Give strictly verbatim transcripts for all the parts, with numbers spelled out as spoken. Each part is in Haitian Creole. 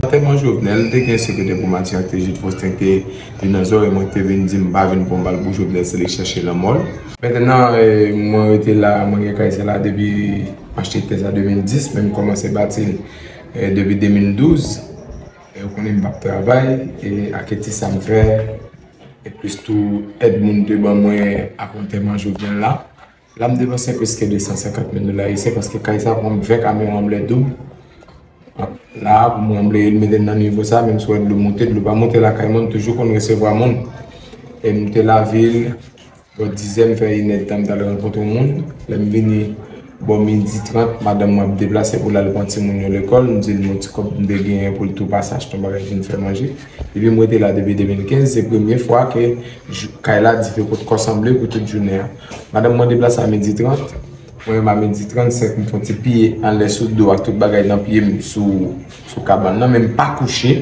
Antèman Jovenel, te gen sekretè primati a, te Jude Faustin, te vin nan zòrèy mwen, te vin di m pa vin pran bal pou Jovenel, se li k chache lanmò l. Mentnan, eh, mwen rete la, mwen gen kay sa la depi m achte tè sa de mil dis, men m kòmanse bati l, eh, depi de mil douz. E ou konnen m p ap travay, e ak ti sa m fè, e plis tou èd moun te ban mwen ak antèman Jovenel la. La, m depanse plis ke de san senkant mil dola ayisyen, paske kay sa pran m ven kamyon anble doub. La, pou m anble l, mete l nan nivo sa, menm si w wè dlo monte, dlo pa monte lakay mwen, m toujou konn resevwa moun. E m te lavil, bò dizè, m fè inèdtan, m t al rankontre yon moun. Lè m vini, bò midi trant, madanm mwen ap deplase pou l al pran timoun yo lekòl. M di l m yon ti kòb m te genyen pou l tou pase achte yon bagay vin fè manje. Epi m rete la depi de mil kenz, se premye fwa ke jou- kay la dife potko sanble pou tout jounen an. Madanm mwen deplase a midi trant, mwen menm a midi trannsenk, m fè yon ti piye anlè sou do ak tout bagay nan pye m sou, sou kabann nan, men m pa kouche.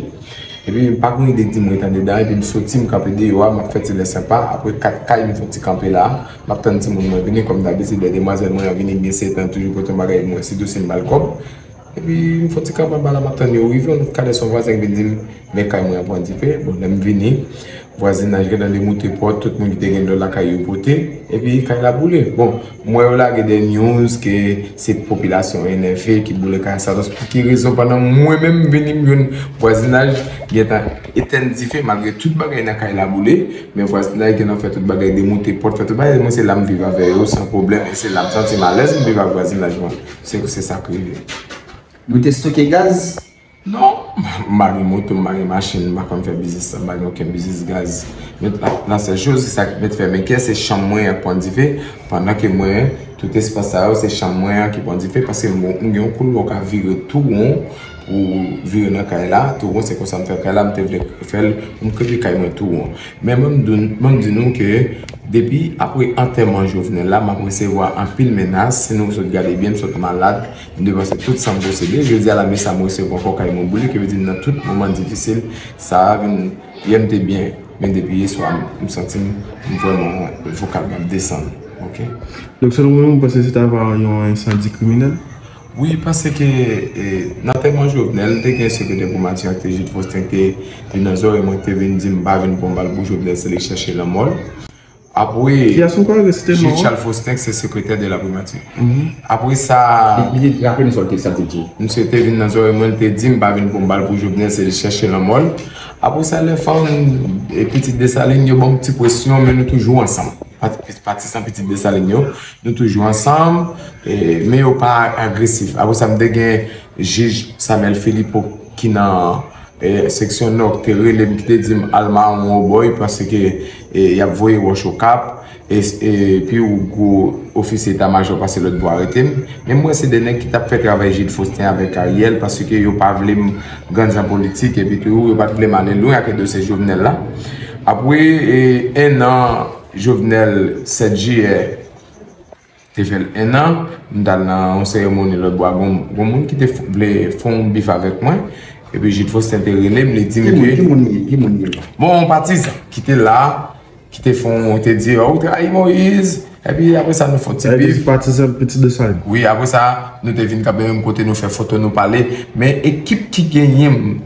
Epi m pa gen ide di m ret andedan, epi m soti, m kanpe deyò a, m ap fè ti lè senpa. Apre kat kay, m fè yon ti kanpe la, m ap tann timoun mwen vini, kòm dabitid, lè demwazèl mwen an vini, gen sèten toujou pote yon bagay pou mwen, sitou si m ba l kòb. Epi m fè yon ti kanpe anba la, m ap tann yo rive, yon lòt kadè se yon vwazen ki vin di m, men kay mwen an pran dife. Bon, lè m vini, vwazinaj gentan demoute pòt, tout moun ki te gen dlo lakay yo pote, epi kay la boule. Bon, m wè yo lage de news ke se popilasyon enève ki boule kay sa. Donk, pou ki rezon pandan mwen menm m vini m jwenn vwazinaj gentan etèn dife, malgre tout bagay nan kay la boule, men vwazinaj gentan fè tout bagay, demoute pòt, fè tout bagay. Mwen se la m viv avè yo san pwoblèm, e se la m santi m alèz m viv ak vwazinaj mwen. Se, se sa k rive. Nou te stoke gaz? Non, m pa gen moto, m pa gen machin, m pa konn fè biznis sa, m pa gen okenn biznis gaz. Men la, la sèl choz, sa k mèt fè m enkye, se chanm mwen an k pran dife, pandan ke mwen, tout espas sa yo, se chanm mwen an ki pran dife, paske m, m gen yon koulwa w ka vire tou won, pou vire nan kay la, tou won, se konsa m fè kay la, m te vle fè l pou m kenbe kay mwen tou won. Men mwen m di, mwen m di nou ke depi apre antèman Jovenel la, m ap resevwa anpil menas, si nou sot gade byen, m sot malad, m depanse tout sa m posede. Jodi a la, men sa m resevwa ankò, kay mwen boule, ki vle di nan tout moman difisil sa a, vin, yè m te byen, men depi yè swa, m santi m, m vrèman vokal mwen ap desann. Ok? Donk, selon mwen, ou panse se ta va yon ensandi kriminèl? Wi, paske, e, nan antèman Jovenel, te gen sekretè primati a, te Jude Faustin, te vin nan zòrèy mwen, te vin di m pa vin pran bal pou Jovenel, se li k chache lanmò l. Apre, Kiyès ankò? Resite non an. Jude Charles Faustin, se sekretè de la primati. Mhm. Apre sa, Li, li te raple nou sa l te, sa l te di. Misye te vin nan zòrèy mwen, li te di m pa vin pran bal pou Jovenel, se li k chache lanmò l. Apre sa, lè fanm e pitit Desalin yo ban m ti presyon, men nou toujou ansanm. Pati, pati san pitit Desalin yo, nou toujou ansanm, e, men yo pa agresif. Apre sa, m te gen jij Samuel Philippot ki nan, e, seksyon nò, ki te rele m, ki te di m al mawon Wobòy, paske, e, y ap voye wòch Okap, e, e, pi ou gwo ofisye eta majò pase lòt bò arete m. Men mwen, se de nèg ki t ap fè travay Jude Faustin avèk Ariel, paske yo pa vle m grandi an politik, epi tou, yo pa t vle m ale lwen ak dosye Jovenel la. Apre, e, en an, Jovenel, sèt jiyè, te fè l en an, m t al nan yon seremoni lòt bò a, gon, gon moun ki te f-, vle fè yon bif avèk mwen, epi Jude Faustin te rele m, li di m Ki moun, ke ki moun li ye? Ki moun li ye? Bon, yon patizan ki te la, ki te fè yon, te di, "Ò, ou trayi Moïse." Epi apre sa, nou fè yon ti bif. Patizan Pitit Desalin. Wi, apre sa, nou te vin kanpe menm kote, nou fè foto, nou pale. Men ekip ki genyen m,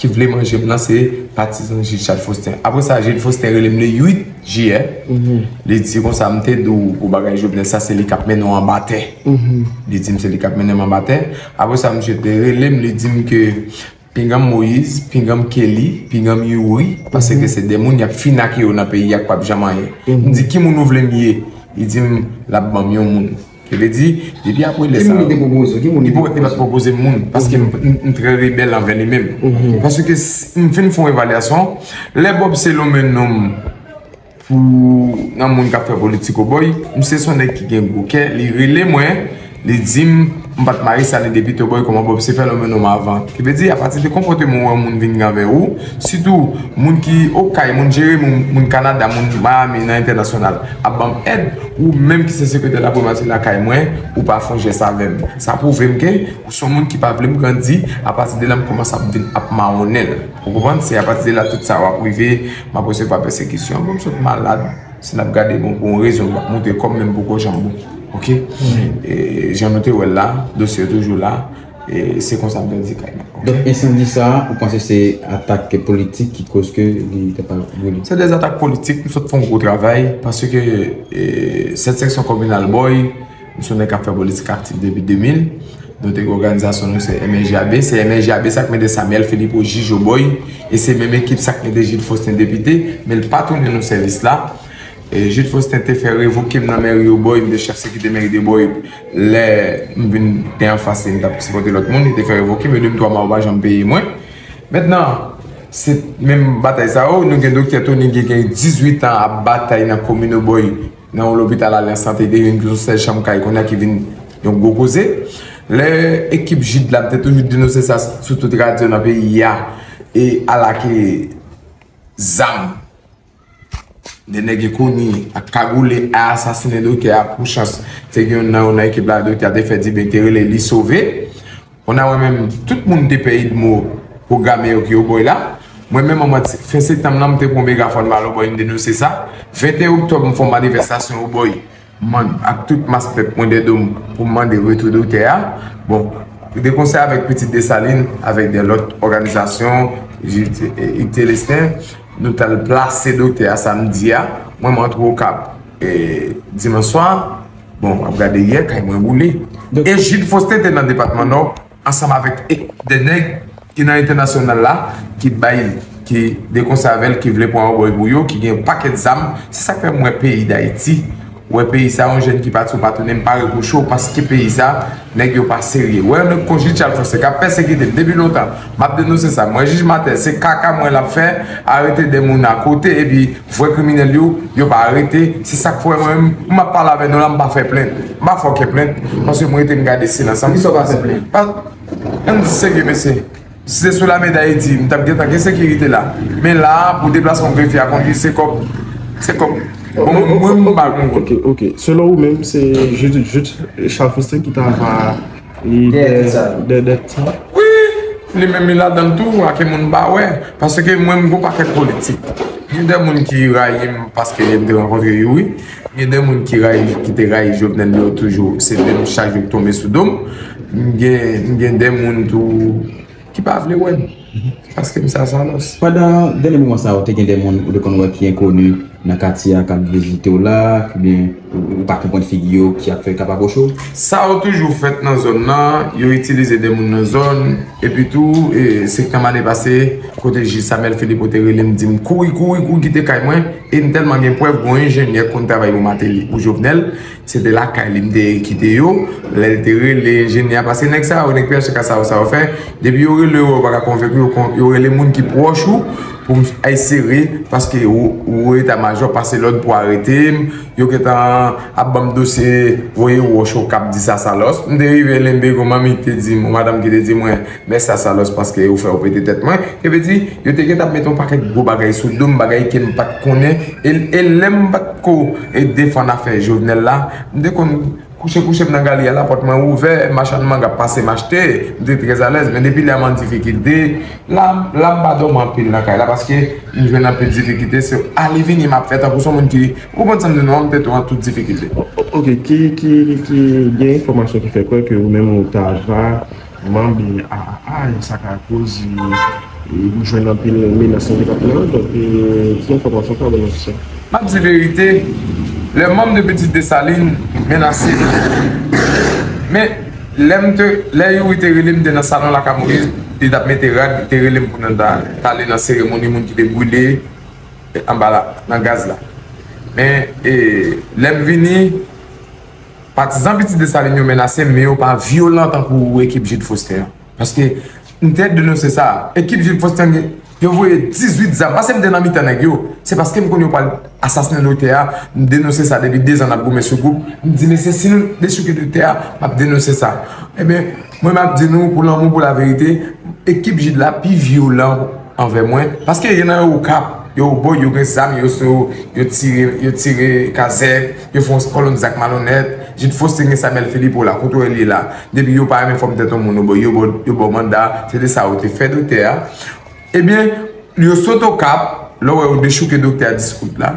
ki vle manje m nan, se patizan Jude Charles Faustin. Apre sa, Jude Faustin rele m le uit jiyè. Mhm. Li di konsa, "M te di w pou bagay Jovenel sa, se li k ap mennen w anba tè." Mhm. Li di m se li k ap mennen m anba tè. Apre sa, misye te rele m, li di m ke pinga m Moïse, pinga m Kelly, pinga m Youri, paske se de moun y ap fin ak yo nan peyi a k p ap janm anyen. Mhm. M di, "Ki moun ou vle m ye?" Li di m l ap ban m yon moun. Ki vle di, depi apre lè sa, ki moun li te pwopoze? Ki moun li te pwopoze? Li pa t pwopoze m moun, paske m, m, m trè rebèl anvè li menm. Mhm. Paske si m fin fè yon evalyasyon, lè Bob Selon mennen m pou nan moun k ap fè politik Wobòy, misye se yon nèg ki gen gwo kè, li rele mwen, li di m, m pa t mare sa ni depi Wobòy, kòman Bob se fè l mennen m avan. Ki vle di, apati de konpòteman w wè moun vin gen anvè ou, sitou moun ki Okay, moun Jeremi, moun, moun Kanada, moun Miami nan entènasyonal ap ban m èd, ou menm ki se sekretè la primati lakay mwen, ou pa fè yon jès avè m. Sa pwouve m ke ou se yon moun ki pa vle m grandi, apati de la m kòmanse ap vin ap mawonnen l. Ou konprann? Se apati de la tout sa w ap rive, m ap resevwa pèsekisyon. Bon, m sot malad. Si n ap gade, bon, pou yon rezon, m ap montre kò m, men m poko janm bon. Ok? E, jan nou te wè l la, dosye yo toujou la. E se konsa m pèdi kay mwen. Donk, ensandi sa a, ou panse se atak politik ki koz ke li te pa boule? Se de atak politik, nou sot fè yon gwo travay, paske e, sèt seksyon kominal Bòy, nou se nèg k ap fè politik aktif depi de mil. Nou te gen òganizasyon nou se M N J A B, se M N J A B sa k mete Samuel Philippe o jij o Bòy, e se menm ekip sa k mete Jude Faustin depite, men l pa tounen nou sèvis la. E Jude Faustin te fè revoke m nan mèri o Bòy, m te chèf sekirite mèri de Bòy, lè m vin te anfas li, m t ap sipòte lòt moun, li te fè revoke m, yo di m twa mwa ou pa janm peye mwen. Mentnan, se menm batay sa yo, nou gen doktè Tony ki gen dizuit an ap batay nan komin o Bòy, nan yon lopital Alliance Santé, te vin pou yon sèl chanm kay, kounye a ki vin yon gwo koze. Lè ekip Jude la, m te toujou denonse sa sou tout radyo nan peyi a, e ala ke zam de nèg enkoni ak kagoule a asasinen doktè a pou chans. Te gen youn nan yo nan ekip la, doktè a te fè di byen, te rele li sove. Kounye a mwen menm, tout moun te pè idmo pwograme yo ki o Bòy la. Mwen menm an mwa fen septanm nan, m te pran megafòn m al o Bòy, m denonse sa. Venteyen oktòb, m fè yon manifestasyon o Bòy. Mwen ak tout mas pèp mwen dèdo m pou m mande retou doktè a. Bon, de konsè avèk Pitit Desalin, avèk de lòt òganizasyon, Yves Célestin, nou t al plase doktè a samdi a. Mwen, mwen antre Okap e, dimanch swa. Bon, w ap gade yè, kay mwen boule. E Jude Faustin te nan depatman Nò, ansanm avèk e, de nèg ki nan entènasyonal la, ki bay, ki de konsè avè l, ki vle pran o Bòy pou yo, ki gen yon pakèt zam. Se sa k fè m wè peyi Dayiti, wè peyi sa, yon jèn ki pati ou pa tounen, m pa repwoche w, paske peyi sa, nèg yo pa serye. Wè yon nèg kon Jude Charles Faustin k ap pèsekite m depi lontan, m ap denonse sa. M wè jij Martel, se kaka mwen l ap fè, arete de moun akote, epi vrè kriminèl yo, yo pa arete. Se sa k fè mwen menm, m ap pale avè nou la, m pa fè plent. M pa fè okenn plent, paske m rete m gade silans lan. Poukisa w pa fè plent? Pa, ann di serye, mesye. Si se sou lame Dayiti, m t ap gentan gen sekirite la. Men la a, pou deplasman grefye a kondui, se kòb. Se kòb. Bon, mwen, mwen, m pa konn. Ok, ok. Selon ou menm, se Jude, Jude Charles Faustin ki ta va li dèyè sa. Wi, li menm li ladan l tou, a ke moun pa wè. Paske mwen, m gon pakèt politik. Gen de moun ki rayi m paske m te rankontre Youri. Gen de moun ki rayi, ki te rayi Jovenel, yo toujou, se menm chaj yo k tonbe sou do m. M gen, m gen de moun tou ki pa vle wè m. Paske m sa salòs. Pandan dènye moman sa yo, te gen de moun ou te konn wè ki enkoni nan katye a k ap vizite w la, oubyen ou, ou pa konprann figi yo ki ap fè, k ap apwoche w? Sa yo toujou fèt nan zòn nan, yo itilize de moun nan zòn, epi tou, e, sektè ane pase, kote jij Samuel Philippe te rele m, di m kouri, kouri, kouri kite kay mwen, e m tèlman gen prèv, gon enjenyè k konn travay pou Martelly, pou Jovenel, se te lakay li m te kite yo, lè l te rele enjenyè a, paske nèg sa yo, nèg P H T K sa yo, sa yo fè, depi yo rele w, yo pa ka konvenk ou, yo kon, yo rele moun ki pwòch ou, pou m ay sere, paske ou, ou eta majò pase lòd pou arete m, yo gentan ap ban m dosye, voye wòch Okap di sa salòs. M te rive Lenbe, gon manmi ki te di m, yon madanm ki te di mwen, mèsi a salòs paske ou fè yo pete tèt mwen. Epi di, yo te gentan ap mete yon pakèt gwo bagay sou do m, bagay ke m pa t konnen. E, e lè m pa t ko e defann afè Jovenel la, m te konn kouche kouche m nan galri a, lapòt mwen ouvè, machann manga ap pase m achte, m te trè alèz. Men depi lè a m an difikilte, la, la m pa dòmi anpil nan kay la, paske m jwenn anpil difikilte, se ale vini m ap fè tankou se yon moun ki, ou konprann sa m di nou an, m te tou an tout difikilte. Ok, ki, ki, ki gen enfòmasyon ki fè kwè ke ou menm ou ta va manm A A A, e sa ka koz li jwenn anpil menas nan depatman an. Donk, e, ki enfòmasyon ou ka ban nou sou sa? M ap di verite, lè manm de Pitit Desalin menase m. Men, lè m te, lè Youri te rele m, m te nan salon lakay Moyiz, li t ap mete rad, li te rele m pou nou ta, ta ale nan seremoni moun ki te brile anba la, nan gaz la. Men, e, lè m vini, patizan Pitit Desalin yo menase m, men yo pa vyolan tankou ekip Jude Faustin an. Paske, m te denonse sa. Ekip Jude Faustin, yo voye dizuit zam. Paske m te nan mitan nèg yo. Se paske m konn yo pral asasinen doktè a. M denonse sa depi dezan n ap goumen sou gwoup. M di, mesye, si nou dechouke doktè a, m ap denonse sa. Ebyen, mwen, m ap di nou, pou lanmou, pou laverite, ekip Jude la pi vyolan anvè mwen. Paske yo nan yo Okap, yo Bòy, yo gen zam, yo sou, yo tire, yo tire kazèk, yo fè yon kolonn zak malonèt. Jude Faustin gen Samuel Philippe la, kote w wè li ye la. Depi yo pa renmen fòm tèt yon moun, yo ba w, yo ba w manda, se te sa yo te fè doktè a. Ebyen, yo sot Okap, lè w wè yo dechouke doktè a dis out la.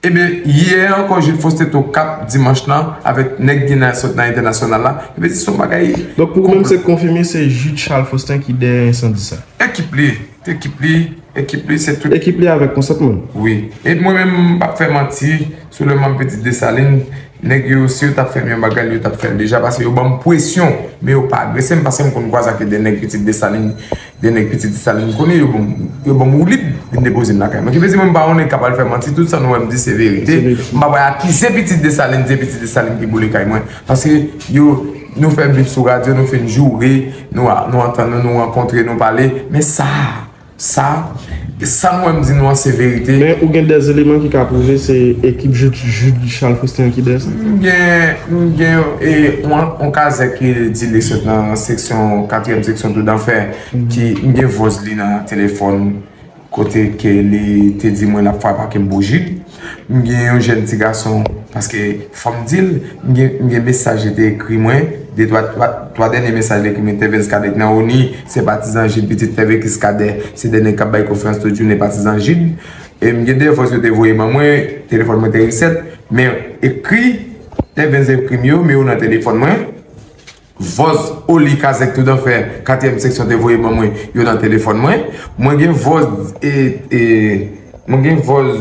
Ebyen, yè ankò, Jude Faustin te Okap, dimanch lan, avèk nèg ki nan, sot nan entènasyonal la. Ebyen, se yon bagay. Donk, pou ou menm, se konfime, se Jude Charles Faustin ki dèyè ensandi sa? Ekip li, ekip li, ekip li, se tout. Ekip li avèk konsantman. Wi. E mwen menm, m p ap fè manti, sou lè m ap Pitit Desalin, nèg yo, si yo t ap fè m yon bagay, yo t ap fè l deja, paske yo ban m presyon, men yo pa agrese m, paske m konn kwaze ak de nèg Pitit Desalin, de nèg Pitit Desalin m konnen, yo ban m, yo ban m woulib, vin depoze m lakay mwen. Ki vle di mwen, m pa yon nèg k ap al fè manti, tout sa nou wè m di, se verite. Se verite. M pa pral akize Pitit Desalin, di Pitit Desalin ki boule kay mwen, paske yo, nou fè m viv sou radyo, nou fin joure, nou, nou antann nou, nou rankontre, nou pale, men sa, Sa, sa m wè m di nou an se verite. Men ou gen de eleman ki ka pwouve se ekip Jude, Jude Charles Faustin ki dèyè sa? M gen, m gen e, yon, yon kazèk ki di li sot nan seksyon, katriyèm seksyon Toudanfè, ki m gen vòz li nan telefòn kote ke li te di mwen l ap frape ak m pou Jude. M gen yon jèn ti gason, paske fò m di l, m gen, m gen mesaj li te ekri mwen, de twa, twa, twa dènye mesaj li ekri mwen, Tevens Kadèk nan Oni, senpatizan Jude, pitit Tevekis Kadè, se de nèg k ap bay konferans tout jounen patizan Jude. E m gen de vòz yo te voye ban mwen, telefòn mwen te reset, men ekri, Tevens ekri m yo, men yo nan telefòn mwen. Vòz Oli Kazèk Toudanfè, katriyèm seksyon te voye ban mwen, yo nan telefòn mwen. Mwen gen vòz, e, e, mwen gen vòz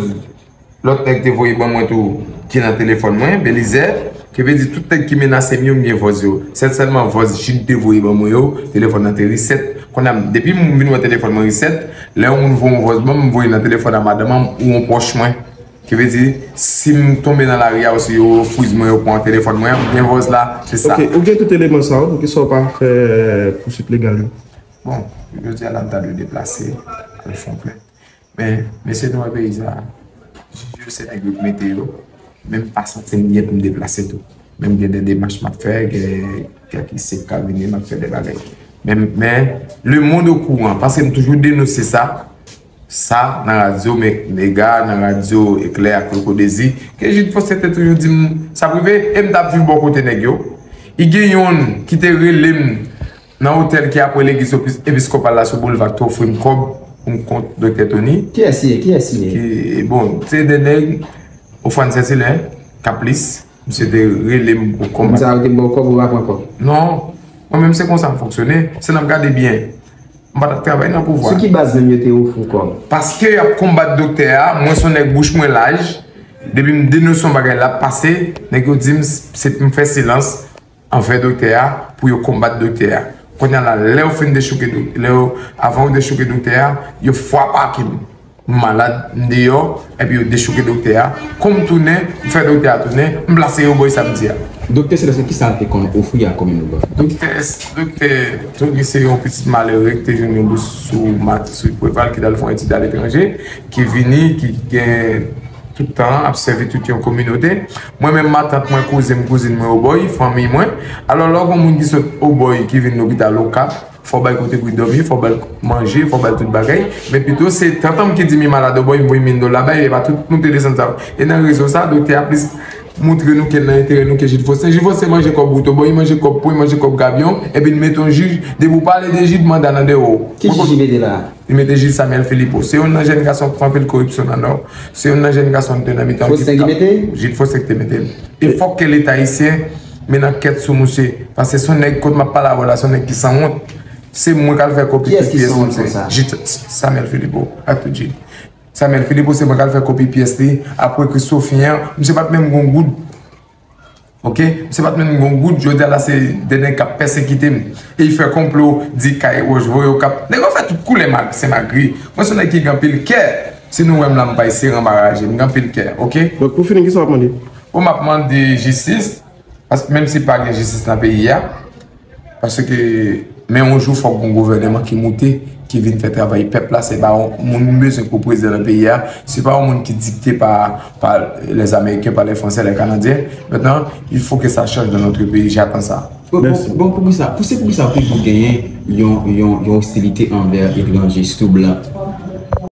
lòt nèg te voye ban mwen tou, ki nan telefòn mwen, Belizè. Ki vle di tout nèg ki menase m yo, m gen vòz yo. Sèl, sèlman vòz Jude te voye ban mwen yo, telefòn nan te reset. Kounye a, depi m vin wè telefòn mwen reset, lè yon moun voye yon vòz ban m, m voye nan telefòn a madanm an ou yon pwòch mwen. Ki vle di, si m tonbe nan lari a, ou si yo friz mwen, yo pran telefòn mwen, m gen vòz la, se sa. Ok, ou gen tout eleman sa yo, poukisa ou pa fè pousuit legal yo? Bon, jodi a la, m ta dwe deplase, al fè yon plent. Men, mesye nou wè peyi sa, jij yo se nèg yo ki mete yo, men m pa santi m byen pou m deplase tou. Men m gen de demach m ap fè, gen kèk isi k ka vini, m ap fè de bagay. Men, men, lemonn okouran, paske m toujou denonse sa, sa nan radyo Me-, Mega, nan radyo Eklè ak Loko Dezi, ke Jude Faustin te toujou di m sa prive, e m t ap viv bò kote nèg yo. I gen yonn ki te rele m nan otèl ki apre legliz epi-, episkopal la sou boulva ki te ofri m kòb pou m kont Doktè Tony. Kiyès li ye? Kiyès li ye? Ki, bon, se de nèg, Ofrann Sèsilè, Kaplis, misye te rele m pou konbat. Moun sa yo te ba w kòb, ou pa pran kòb? Non. Mwen menm se konsa m fonksyone. Si n ap gade byen, m pa t ap travay nan pouvwa. Sou ki baz menm yo te ofri w kòb? Paske y ap konbat doktè a, mwen se yon nèg bouch mwen laj. Depi m denonse yon bagay l ap pase, nèg yo di m se pou m fè silans anvè doktè a, pou yo konbat doktè a. Kounye a la, lè yo fin dechouke dok-, lè yo, avan yo dechouke doktè a, yo frape ak m. M malad, m deyò, epi yo dechouke doktè a. Kon m tounen, m fè doktè a tounen, m plase yo bòy samdi a. Doktè Sylvestre, kisa l te konn ofri a kòm yon doktè? Doktè, doktè Tony se yon pitit malere ki te jwenn yon bous sou Mat-, sou Preval, ki t al fè yon etid aletranje, ki vini, ki gen tout tan an ap sèvi tout yon kominote. Mwen menm, matant mwen, kouzen m, kouzin mwen, obòy, fanmi mwen. Alò, lè w gen yon moun ki sot obòy, ki vin lopital Okap, fò w bay kote pou l dòmi, fò w bay l manje, fò w bay l tout bagay. Men pito se tantan m ki di m li malad, obòy, m voye mil dola bay, e pa tout moun te desann sa. E nan rezon sa, doktè a plis montre nou ke l nan enterè nou ke Jude Faustin. Jude Faustin manje kòb wout obòy, li manje kòb pwen, li manje kòb gabyon, epi l mete yon jij, depi w pale de jij, manda nan dèyè w. Ki jij li mete la? Li mete jij Samuel Philippot. Se youn nan jèn gason k fè anpil koripsyon nan Nò. Se youn nan jèn gason ki te nan mitan Faustin ki mete? Jude Faustin ki te mete l. E fòk ke Leta ayisyen mennen ankèt sou misye. Paske se yon nèg, kote m ap pale avè w la, se yon nèg ki sanwont. Se mwen k al fè kopi pyès misye. Kiyès ki sanwont konsa? Jude Samuel Philippot ak tout jij. Samuel Philippot, se mwen k al fè kopi pyès li apre Christophe an. Misye pa t menm gon goud. Ok? Misye pa t menm gon goud, jodi a la se de nèg k ap pèsekite m. E y fè konplo, di kay Rochevoye yo k ap, nèg yo fè tout koulè mag-, se magri. Mwen se yon nèg ki gen anpil kè. Si nou wè m la, m pa eseye ranbaraje, m gen anpil kè, ok? Donk, pou fini, kisa w ap mande? Bon, m ap mande jistis, paske menm si pa gen jistis nan peyi a, paske, men yon jou fòk gon gouvèneman ki moute, ki vin fè travay pèp la, se pa yon moun m bezwen pou prezidan nan peyi a, se pa yon moun ki dikte pa, pa les Américains, pa les Français, les Canadiens. Maintenant, il faut que ça change dans notre pays, j'attends ça. Bon, bon, bon, poukisa, pou, se poukisa ou toujou genyen yon, yon, yon ostilite anvè etranje, sitou blan?